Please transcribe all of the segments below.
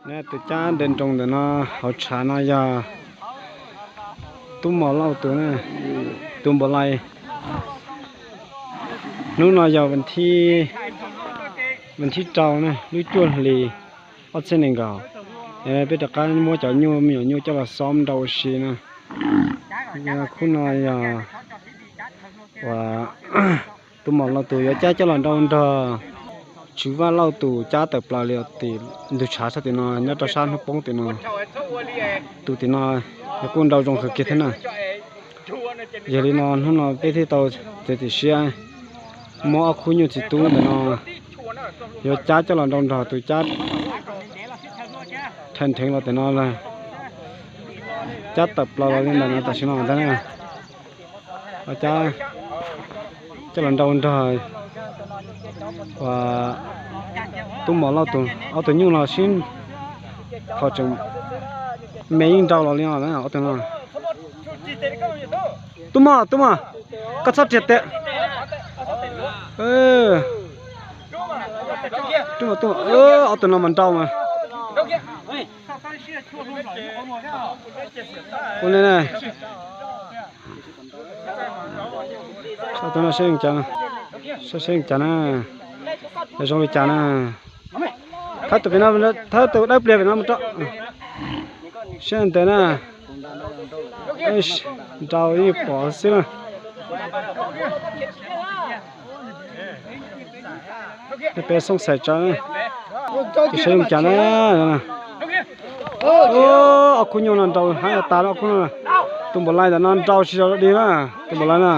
Tus cab ntawm nroos ntawm no hauv tshav no yog Tub Mos Lauj tus, tus npaum lais. Hnub no yog vas thib rau na, lub cuaj hlis ob txhiab nees nkaum. Peb rov qab muab cov nyuj me nyuam nyuj coj los xob nrau ua si na. Khub no yog uas Tub Mos Lauj tus yuav cab coj los nrau nrog Tswv Vaj Lauj tus cab tawm plaws li tim ntug tshav sab tim no nyob rau sab hnub poob tim no. Tus tim no yog kuj nrau zoo kawg kiag thiab na. Yog li no hnub no peb thiaj tau txiav txim siab muab ob khub nyuj txiv tub ntawm no yuav cab coj los nrau nrog tus cab rhais nrheev los tim no, cab tawm plaws los li ntawm no tam sim no ntag na. Cab coj los nrau nrog uas Tub Mos Lauj tus, ob tug nyuj no sib phom tseem me yeej nrau los li no ob tug no. Tub Mos, Tub Mos, koj txhob riam tias, Tub Mos, Tub Mos, ob tug no mas nrau mas. Ua li na, saib tus no saib zoo cas, saib zoo cas na, zoo li cas na. Thawb tus pem no, thawb tus dawb pliag pem no mus rau siab ntev na. Nrau yeej pom xwb na. Peb xoob xais tsawv, ces saib zoo cas na. Ob khub nyuj no nrau hab tas ob khub no. Tus npaum lais ntawm no nrau tsis zoo dig na, tus npaum lais na.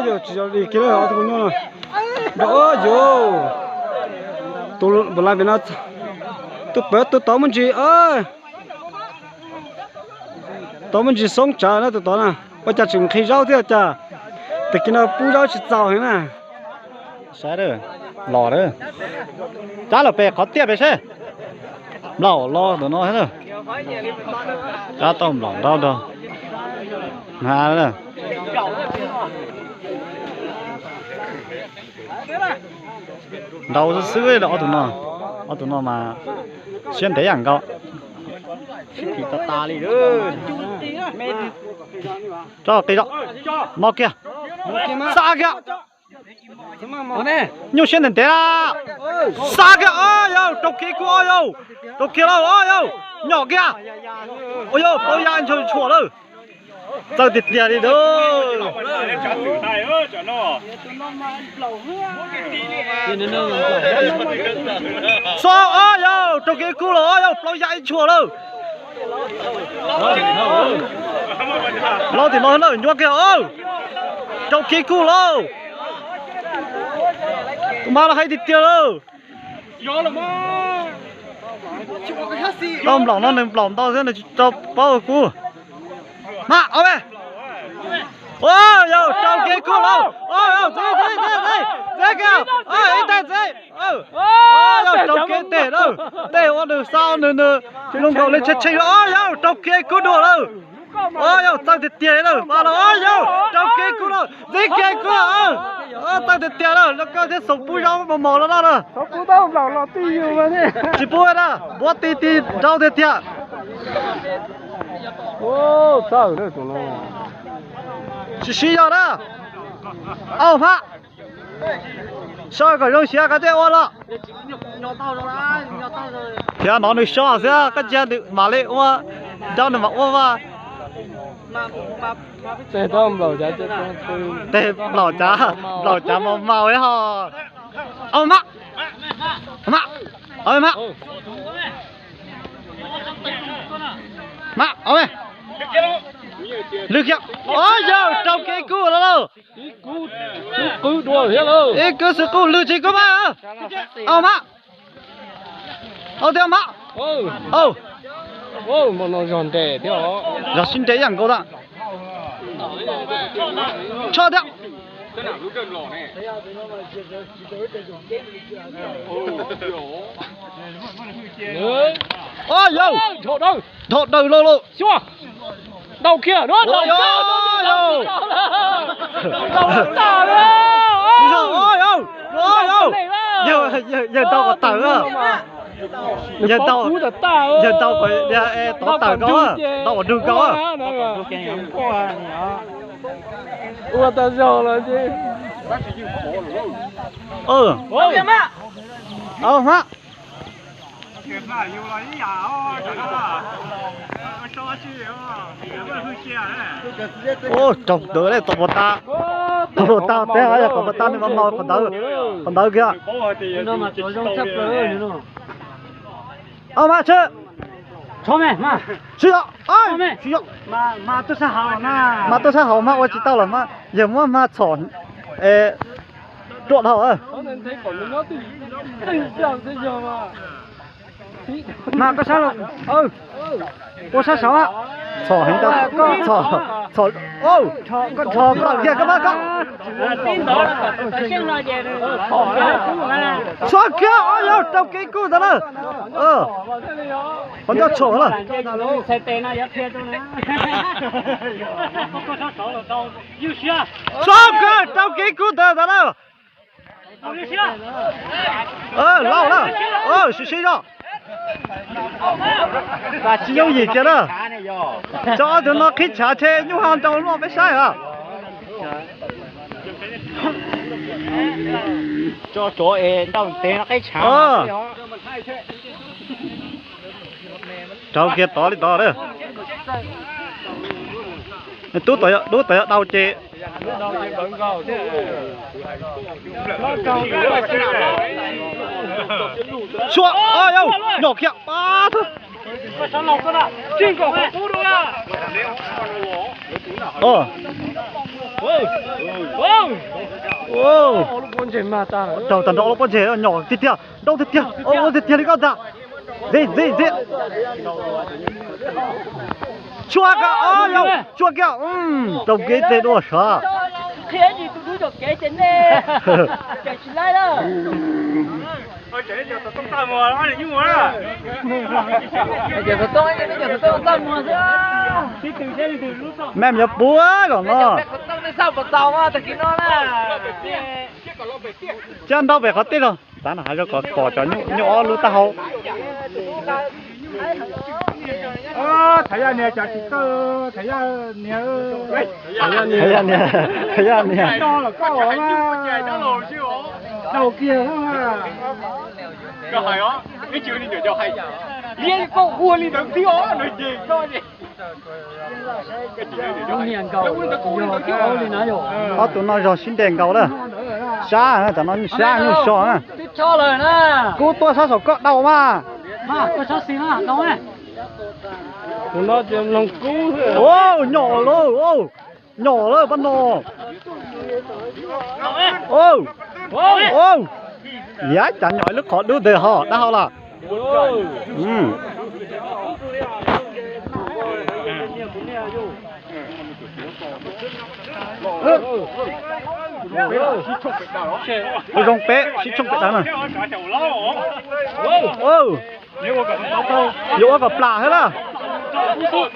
Yog tsis zoo dig kiag ob tug nyuj no. Nrau yog tus npaum lais pem no, tus pem tus tod muaj ntsis, tod muaj ntsis xoob tsawv na tus tod na. Ua cas tseem nqhis zaub thiab cas, tag kis no pub zaub tsis txaus heev na. Saib, los, cab los pem qhov tiaj pem seb. Nplaum los tus no thiab. Cab tau nplaum nrau nrog na. Nrau xwb xwb li ob tug no, ob tug no mas siab ntev yam nkaus. Tso qis, no kiag, xa kiag. Nyuj siab ntev ntev, xa kiag, o yau, rau kiag ib khub, o yau, rau kiag lauj, o yau, nyom kiag. O yau, plaub ya ntshaw tshuam lawm. Txawj tiag tiag li ntag. Xo, o yau, rau kiag ib khub los, o yau, plaub ya ib tshuam lawm. Los tim no lawm, nyuaj kiag, o, rau kiag ib khub lauj. Tus mas los hais tiag tiag lawm. Tau nplaum no nws nplaum ntau xwb nws tsis tau paub kub. Mas, o, o yau, rau kiag kub lauj. O yau, txiv, txiv, txiv, txiv kiag, ib teg txiv. O yau, rau kiag teg lawm, tej ua nws xa nws nws zoo nkaus li tshee tshee lawm. O yau, rau kiag kub dua lawm. O yau, txawj tiag tiag li lawm, mas los, o yau, rau kiag kub lawm, txiv kiag kub lawm. Txawj tiag tiag lawm, los koj thiab xoom pub zaub mos mos los no na. Tsis pub na, npuav ti ti nrau tiag tiag. Sib sib yog na. Au hmab. Soj kom zoo siab koj thiaj ua los. Thiab no nws soj xwb, koj cia nws mam li ua, nco nws mam ua mas. Tej nplaum cav, nplaum cav mas mas ho. Au hmab. Hmab. Au hmab. Hmab, au. Lwg kiag. O yau, rau kiag kub los lauj. Ib kub xwb kub lwg tsis kub mas. Au hmab. Au thiab hmab. Au. Zog sib nres ib yam nkaus tas. Tsho thiab. O yau, dhau daws lauj lauj. Xyuas, dhau kiag, dhau kiag, dhau kiag. Yawg, yawg ntaus kom tawm, yawg ntaus, yawg ntaus kom tod tawm nkaus, ntaus kom nrug nkaus. Ua tau zoo lawm ces. Hmab. Raug ntawd le, tau puas tau, tau puas tau teb, yog kom puas tau nws mam mus qhov ntawd, qhov ntawd kiag. Ob, mas tshwm, tshwm, tshwm, mas tuaj sab hauv mas ua tsis tau los mas yawg muab mas txhom ruam dhau. Mas koj sab, ua sab saud, txhom heev tau, txhom, txhom, txhom tawm kiag koj mas koj. Txhob kiag, yog raug kev kub ntawd na. Qhov ncauj txhom lawm. Txhob kiag, raug kev kub ntawd ntawd na. Lauj na, sib sib zog. Tsis yooj yim kiag na. Cov ob tug no qhib tshav tshe nyuj ha nrau luaj peb saib a. Tso tsuav es nrau tes no qhib tshav. Rau kiag tod li tod. Tub tod, tub tod yog dau ces. Sua, nyom kiag pab. Raug tag nrho lub pob ntseg, nyom tiag tiag, dau tiag tiag, tiag tiag li koj ntag. Ntxim ntxim ntxim. Tshuav kiag, yog tshuav kiag, raug kev tej dua sav. Mem yuav puv kom no. Cab nrau pem qhov tij los. Tav no hais rau kom pom cov nyuj ob lub taub hau. Thaj yaj niag cov tsis txawj, thaj yaj niag, thaj yaj niag, thaj yaj niag. Daug kiag. Ob tug no zog sib nres nkaus lawm. Sab na, cov no sab nyuj so na. Kub tuaj sab saum koj dau mas. Nyom lawm, nyom lawm pab no. Yav cas nyom ib lub qhov dub ntawd ho dab hau lawm. Zoo peb sib tshooj pem dab na. Yuav ua kom plam thiab na.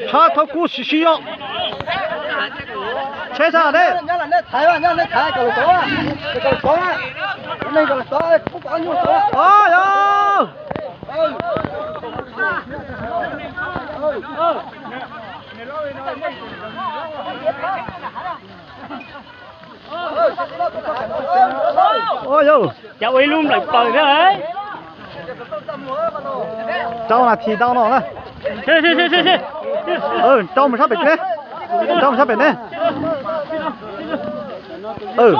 Tshab thaub kub sib sib zog. Tsheb sab ne. Ua yau, cas ua ib lub nplaim plaws thiab. Rau nas this tau no na. Rau mus sab pem ne. Rau mus sab pem ne. Dau.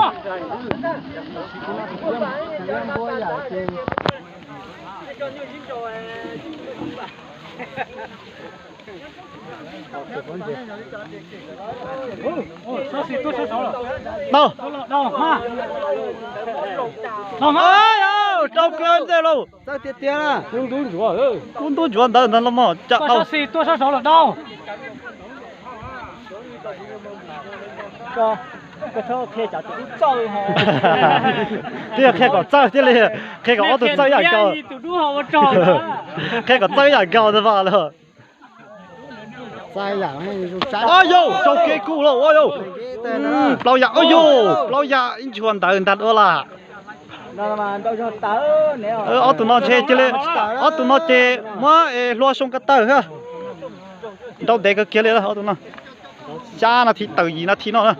Rau kawg ntej lauj. Kub ntub ntsuav ntawd ntag los mas cas dau. Thiaj qhia kom txawj thiaj li, qhia kom ob tug txawj yam nkaus. Qhia kom txawj yam nkaus ntag mas lauj. Ua yau, raug kev kub lauj, ua yau. Plaub yam, ua yau, plaub yam ib nchuav ntawd ntag dua lawm. Ob tug no ntshe cia li, ob tug no ces muab hlua soo ko taw thiab. Nrau ntev kawg kiag li ob tug no. Xya nas this tawm yim nas this no na.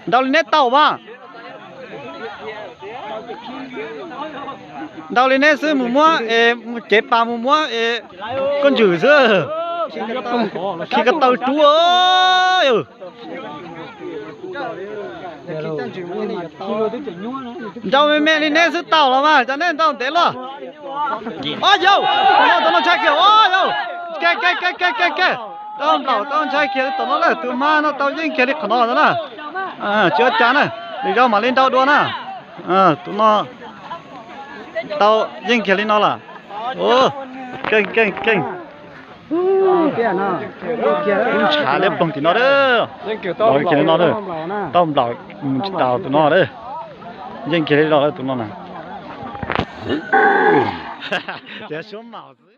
Nrau li neb tau mas. Nrau li neb xwb mus muab es cev pas mus muab es koj ntswm xwb. Khi ko taw rub. Nrau me me li neb xwb tau los mas cov neb nrau ntev luaj. Ob yauj, tus no ntshai kiag ob yauj. Ke ke ke ke ke ke. Tau nplaum tau ntshai kiag tom no lawm, tus hmab no tau yeej kiag li qhov no na. Tsis ua cas na, lwm zaus mam li nrau dua na. Tus no tau yeej kiag li no lawm. Keej keej keej. Ntshav liab ploog tim no, los kiag li no, tau nplaum mus tsis tau tus no. Yeej kiag li no tus no na. Tias suab maum.